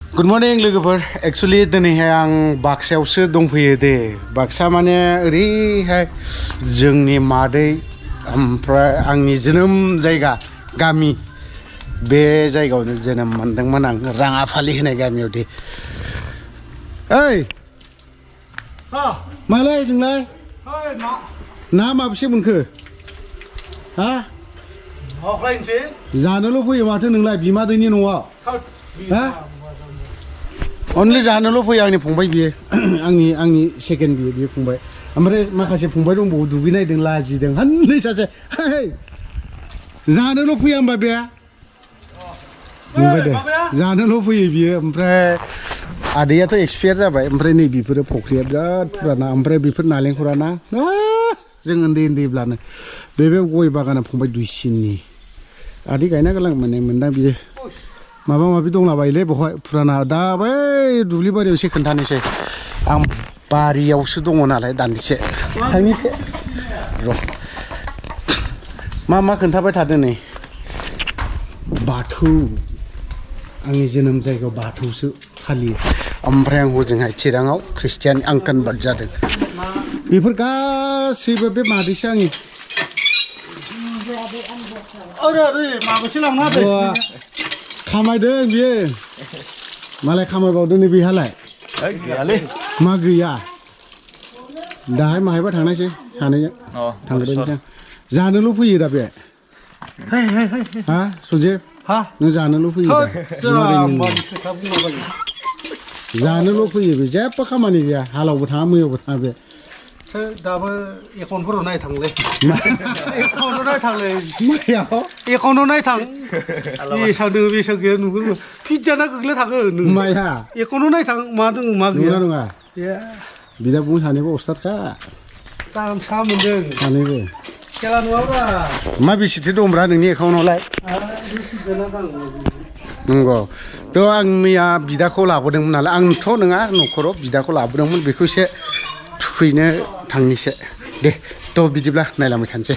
Good morning लोगोफोर actually दिनैहाय आं बाक्सायावसो दंफैयो दे बाक्सा माने ओरैहाय जोंनि मादै ओमफ्राय आंनि जोनोम जायगा गामि बे जायगायावनो जोनोम मोनदोंमोन आं राङाफालि होननाय गामियाव दे ओइ मालाय नोंलाय ना माबेसे मोनखो हा जानोल' फैयो माथो नोंलाय बिमादैनि न'आव हा Only जानोल' फैयो आंनि फंबाय बियो आंनि सेकेन्ड बियो फंबाय ओमफ्राय माखासे फंबाय दंबावो दुगैनायदों लाजिदों हनै सासे जानोल' फैया होमबा बे फंबाय दे जानोल' फैयो बियो ओमफ्राय आदैयाथ' एक्सपायार जाबाय ओमफ्राय नै बेफोरो फख्रिया बिराद फुराना ओमफ्राय बेफोर नालेंखराना जों उन्दैब्लानो बे गय बागाना फंबाय दुइसिननि आदै गायना गालांनाय मोनदां बियो माबा माबि दंलाबायोलै बहाय फुराना दा बै दुब्लि बारियाव एसे खोन्थानोसै आं बारियावसो दङ नालाय दान्दिसे थांनोसै र' मा खोन्थाबाय थादों नै बाथौ आंनि जोनोम जायगायाव बाथौसो फालियो ओमफ्राय आं हजोंहाय चिराङाव ख्रिस्टियान आं कनभार्ट जादों बेफोर गासैबो बे मादैसो आंनि माबासो लांना खामायदों बियो मालाय खामायबावदों नै बेहालाय गैयालै मा गैया दाहाय माहायबा थांनायसै सानैजों थांग्रोनोसै जानोल' फैयो दा बे हा सजे नों जानोल' फैयो जानोल' फैयो बे जेबो खामानि गैया हालावबो थाङा मैयावबो थाङा बे दाबो एकाउन्टफोराव नायथांलै एकाउन्टआव नायथांलै मायाव एकाउन्टआव नायथां बेसेबां दङ बेसेबां गैया नुगोन पिज्जाना गोग्लै थाङो माया एकाउन्टआव नायथां मा दङ मा गैया नङा बिदा बुंनो सानैबो अस्थादखा गाहामसा मोनदों सानैबो खेला नङाब्रा मा बेसेथो दंब्रा नोंनि एकाउन्टआवलाय नंगौ थ' आं मैया बिदाखौ लाबोदोंमोन नालाय आंथ' नङा न'खराव बिदाखौ लाबोदोंमोन बेखौ एसे थुखैनो थांनोसै दे थ' बिदिब्ला नायलांबाय थानोसै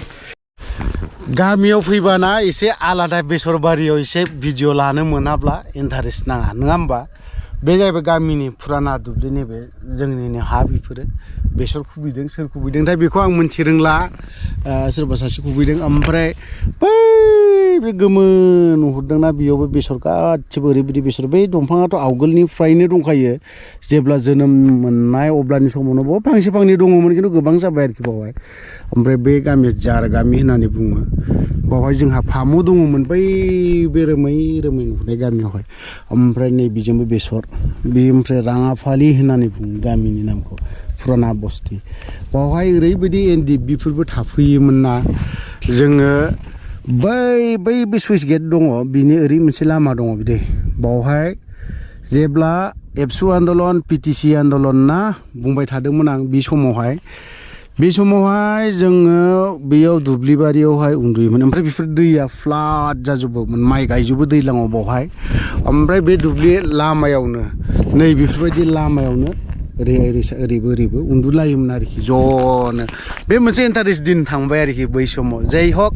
गामियाव फैबाना एसे आलादा बेसर बारियाव एसे भिडिअ लानो मोनाब्ला इन्टारेस्ट नाङा नङा होमबा बे जाहैबाय गामिनि फुराना दुब्लिनि बे जोंनिनो हा बेफोरो बेसर खुबैदों सोर खुबैदोंथाय बेखौ आं मोनथि रोंला सोरबा सासे खुबैदों ओमफ्राय बै बे गोमो नुहुरदोंना बेयावबो बेसर गासिबो ओरैबायदि बेसर बै दंफाङाथ' आवगोलनिफ्रायनो दंखायो जेब्ला जोनोम मोननाय अब्लानि समावनो बहुत फांसे फांनै दङमोन खिन्थु गोबां जाबाय आरोखि बावहाय ओमफ्राय बे गामिया जार गामि होननानै बुङो बावहाय जोंहा फामु दङमोन बै बे रोमै नुहुरनाय गामियावहाय ओमफ्राय नै बेजोंबो बेसर बे ओमफ्राय राङाफालि होननानै बुङो गामिनि नामखौ फुराना बस्ति बावहाय ओरैबायदि एनडिएफबिफोरबो थाफैयोमोन ना जोङो बै सुइस गेट दङ बिनि ओरै मोनसे लामा दङ बिदि बावहाय जेब्ला एबसु आन्दलन पिटिसि आन्दलन ना बुंबाय थादोंमोन आं बे समावहाय जोङो बेयाव दुब्लि बारियावहाय उन्दुयोमोन ओमफ्राय बेफोर दैया फ्लाद जाजोबोमोन माइ गायजोबो दैज्लाङाव बावहाय ओमफ्राय बे दुब्लि लामायावनो नै बेफोरबायदि लामायावनो ओरैबो उन्दुलायोमोन आरोखि ज'नो बे मोनसे इन्टारेस्ट दिन थांबाय आरोखि बै समाव जाय हक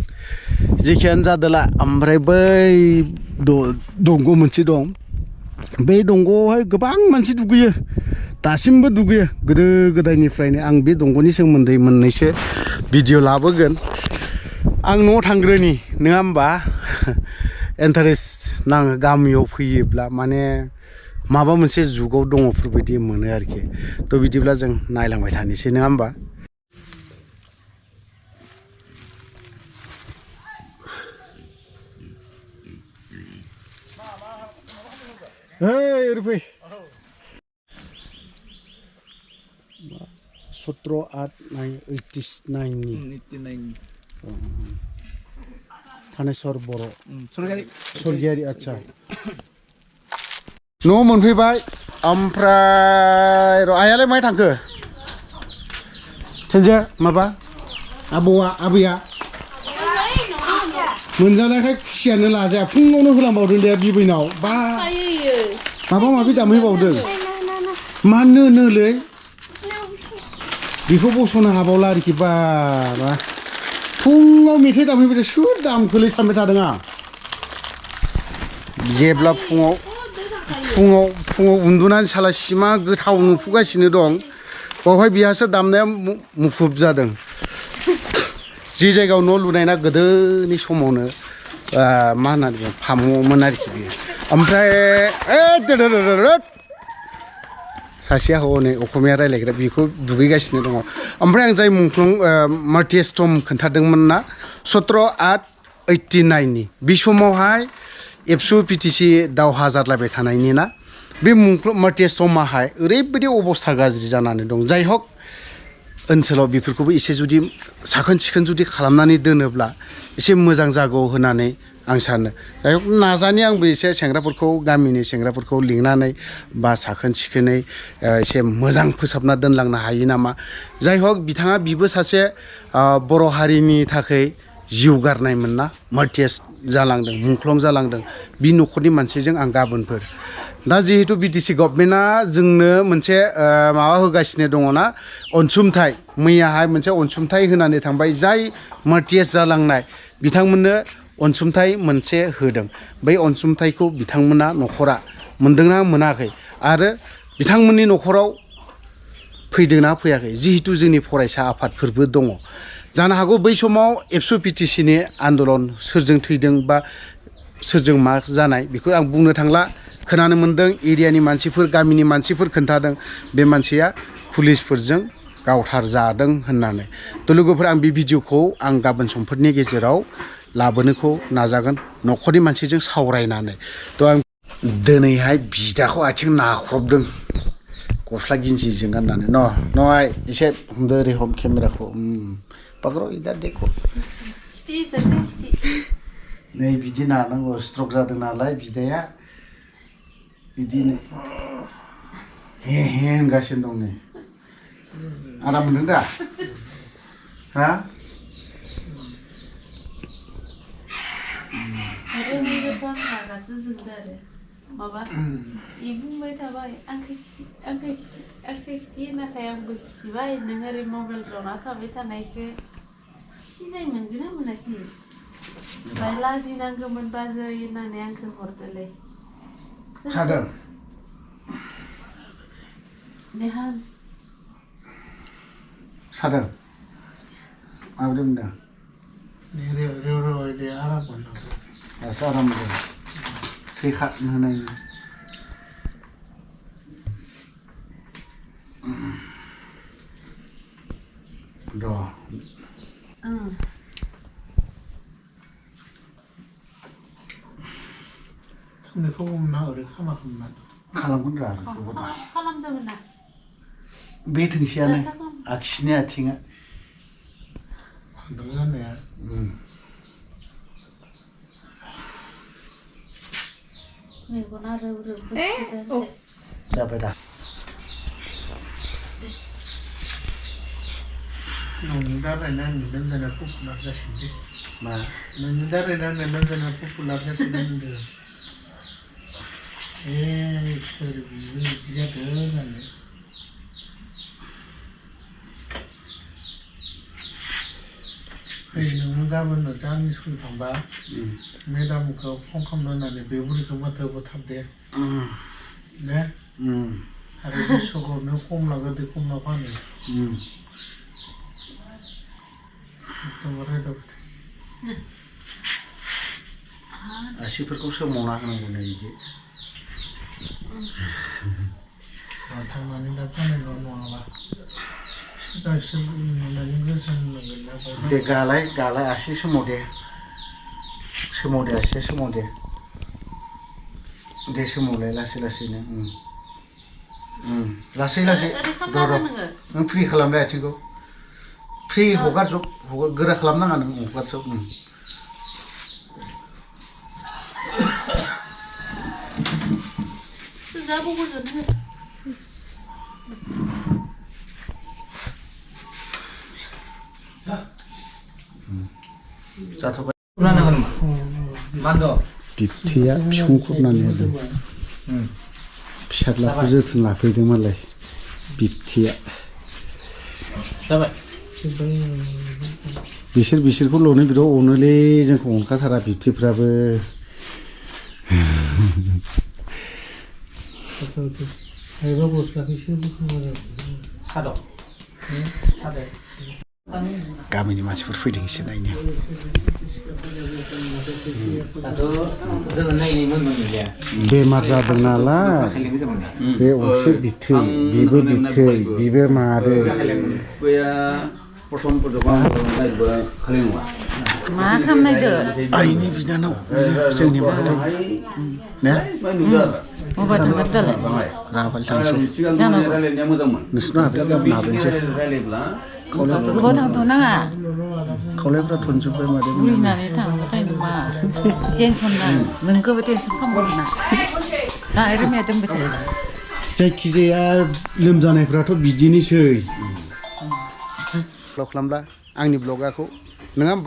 जेखियानो जादोला ओमफ्राय बै दंग' मोनसे दं बे दंग'आवहाय गोबां मानसि दुगैयो दासिमबो दुगैयो गोदो गोदायनिफ्रायनो आं बे दंग'नि सोमोन्दै मोननैसो भिडिअ लाबोगोन आं न'आव थांग्रोनि नङा होमबा इन्टारेस्ट नाङो गामियाव फैयोब्ला माने माबा मोनसे जुगाव दङफोरबायदि मोनो आरोखि थ' बिदिब्ला जों नायलांबाय थानोसै नङा होमबा ओरै फै 17/8/89 नि थानेस्वर बर' सरगियारि आदसा न' मोनफैबाय ओमफ्राय र' आइयालाय माहाय थांखो थिनजो माबा आबैया मोनजानायखाय खुसियानो लाजाया फुङावनो होलांबावदों दे बिबैनाव बा माबा माबि दामहैबावदों मा नोलै बेखौ बस'नो हाबावला आरोखि बाबा फुङाव मेथाइ दामहैबाय सोर दामखोलै सानबाय थादों आं जेब्ला फुङाव फुङाव उन्दुनानै साला सिमा गोथाव नुफुगासिनो दं बावहाय बिहासो दामनाया मुखुब जादों जि जायगायाव न' लुनाय ना गोदोनि समावनो मा होननानै बुङो फामुमोन आरोखि बियो ओमफ्राय सासेया हनै असमिया रायलायग्रा बेखौ दुगैगासिनो दङ ओमफ्राय आं जाय मुंख्लं मार्टिएस्टम खोन्थादोंमोन ना 17/8/89 नि बे समावहाय एबसु पिटिसि दावहा जाद्लायबाय थानायनि ना बे मुंख्लं मार्टिएस्टमाहाय ओरैबायदि अबस्था गाज्रि जानानै दं जाय हक ओनसोलाव बेफोरखौबो एसे जुदि साखोन सिखोन जुदि खालामनानै दोनोब्ला एसे मोजां जागौ होननानै आं सानो जाय हक नाजानि आंबो एसे सेंग्राफोरखौ गामिनि सेंग्राफोरखौ लिंनानै बा साखोन सिखोनै एसे मोजां फोसाबना दोनलांनो हायो नामा जाय हक बिथाङा बिबो सासे बर' हारिनि थाखाय जिउ गारनायमोन ना मार्टिएस जालांदों मुंख्लं जालांदों बि न'खरनि मानसिजों आं गाबोनफोर दा जिहेतु बिटिसि गभर्नमेन्टआ जोंनो मोनसे माबा होगासिनो दङ ना अनसुंथाइ मैयाहाय मोनसे अनसुंथाइ होनानै थांबाय जाय मार्टिएस जालांनाय बिथांमोननो अनसुंथाइ मोनसे होदों बै अनसुंथाइखौ बिथांमोना न'खरा मोनदोंना मोनाखै आरो बिथांमोननि न'खराव फैदोंना फैयाखै जिहेतु जोंनि फरायसा आफादफोरबो दङ जानो हागौ बै समाव एबसु पिटिसिनि आन्दलन सोरजों थैदों बा सोरजों मा जानाय बेखौ आं बुंनो थांला खोनानो मोन्दों एरियानि मानसिफोर गामिनि मानसिफोर खोन्थादों बे मानसिया पुलिसफोरजों गावथार जादों होननानै थ' लोगोफोर आं बे भिडिअखौ आं गाबोन समफोरनि गेजेराव लाबोनोखौ नाजागोन न'खरनि मानसिजों सावरायनानै थ' आं दिनैहाय बिदाखौ आथिं नाख्रबदों गस्ला गिन्जिजों गाननानै न'आय एसे हमदो ओरै हम केमेराखौ पाग्र' इदा देखो नै बिदि नानांगौ स्ट्रक जादों नालाय बिदाया बिदिनो हे हे होनगासिनो दं नै आराम मोनदों दा हा माबा बुंबाय थाबाय आंखौ खिथि होनाखै आंबो खिथिबाय नों ओरै मबाइल जना थाबाय थानायखौ सिनाय मोनगोन ना मोनाखै ओमफ्राय लाजिनांगौमोन बाजै होननानै आंखौ हरदोलै खादों देहान सादों माबोरै मोनदों आराम मोनदों दासो आराम मोनदों थै खारनो होनायनि र' बेखौ हमना ओरै खालामना खालामगोन रा खालामदोंमोन ना बे थोंसेयानो आगसिनि आथिङा दं जानाया मेगना रौ जाबाय दा नोंनि दारायनानै लोमजानाया पपुलार जासिगोन मा नोंनि दारायनानै लोमजानाया पपुलार जासिगोन होनदों सोर बिदि जादों होननानै नोङो गाबोन आंनि स्कुलाव थांबा मेदामखौ फन खालामनो होननानै बे बुरिखौ माथो थाबदे ने आरो बे सकआवनो कमला गोदै कमला फानो आसिफोरखौ सोमावना होनांगौनो बिदि थांनानै दा फाननाय नङाबा गासै नुनानै गोजोन मोनगोन दे गालाय आसि सोमाव दे आसिया सोमाव दे सोमावलाय लासै लासैनो लासै र' नों फ्रि खालामलाय आथिंखौ फ्रि हगारजोब गोरा खालामनाङा नों हगारजोब जाथ'बाय बिबथैया बिसं खुरनानै होदों फिसाज्लाखौ जोथोन लाफैदों मालाय बिबथैया जाबाय बिसोरखौल'नो बिराद अनोलै जोंखौ अनखाथारा बिबथैफ्राबो हायोबा गस्लाखौ एसे बोखांबा जागोन 사도. 사도. गामिनि मानसिफोर फैदों एसे नायनो 나도 저는 나이는 뭔데? बेमार जादों नालाय बे असे बिथै बिबो बिथै बिबो मादों Kuya प्रथम प्रथम नायबा खालामो मा खालामनायदो आइनि बिनानाव जोंनि मादै ने मबाइल थांगोन दालाय राबाल थांसै सिगां रायलायनाया मोजांमोन नोंसोरनो हाबे गाबोन हाबोनोसै रायलायब्ला गोबाव थांथ'नाङा खावलायफ्रा थनजोब्बाय मादै बुरिनानै थांबाथाय मा टेनसन ना नोंखौबो टेनसन खालामगोन ना दा ओरैनो दोनबाय थायो जायखिजाया लोमजानायफ्राथ' बिदिनोसै ब्लग खालामब्ला आंनि ब्लगाखौ नङा